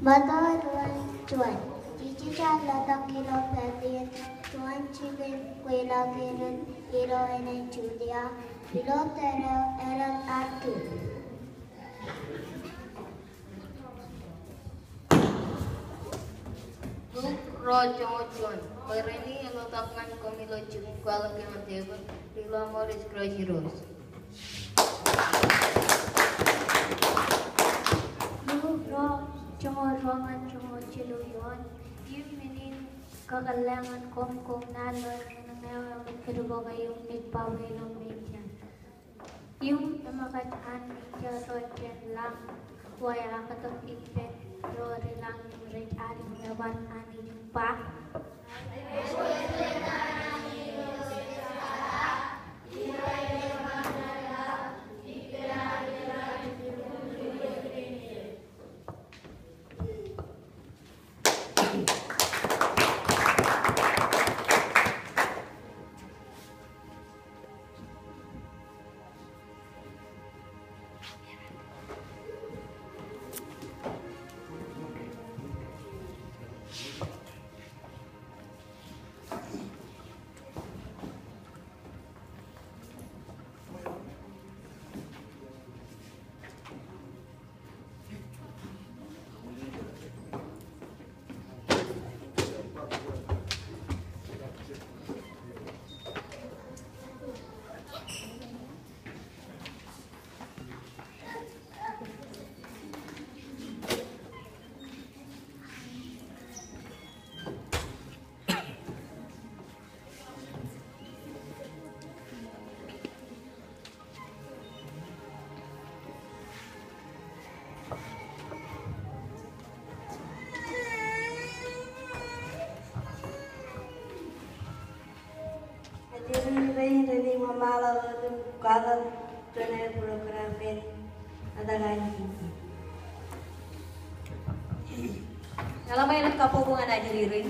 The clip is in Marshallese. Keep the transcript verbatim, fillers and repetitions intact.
Ṃōttan juon. Jisōs ear letok ilo Bethany, juon jikin kweilọk erin ilo āne Judia, ilo tōre eran Artu. Luk ruo joñoul juon. Bwe rainin eḷotak ñan koṃ ilo jikin kwaḷọk eo an Devid, ilo ṃool eo Kraist Jisōs. Luk ruo joñoul ruo ñan joñoul jilu eoon. Im men in kakōḷḷe ñan koṃ, koṃ naan ḷọk ñan ña eo ej kūtbōk eok im ej baba ilo men in. Im eṃōkaj Anij ro jān lañ, wōj aō kōtōk ippān ro ri lañ im rej adik nōbar Anij im ba, Āindein rainin ren iṃōṃaḷọk wōt im kwaḷọk juon aer program in. Eḷap aer kabbokbok ñan ajri rein.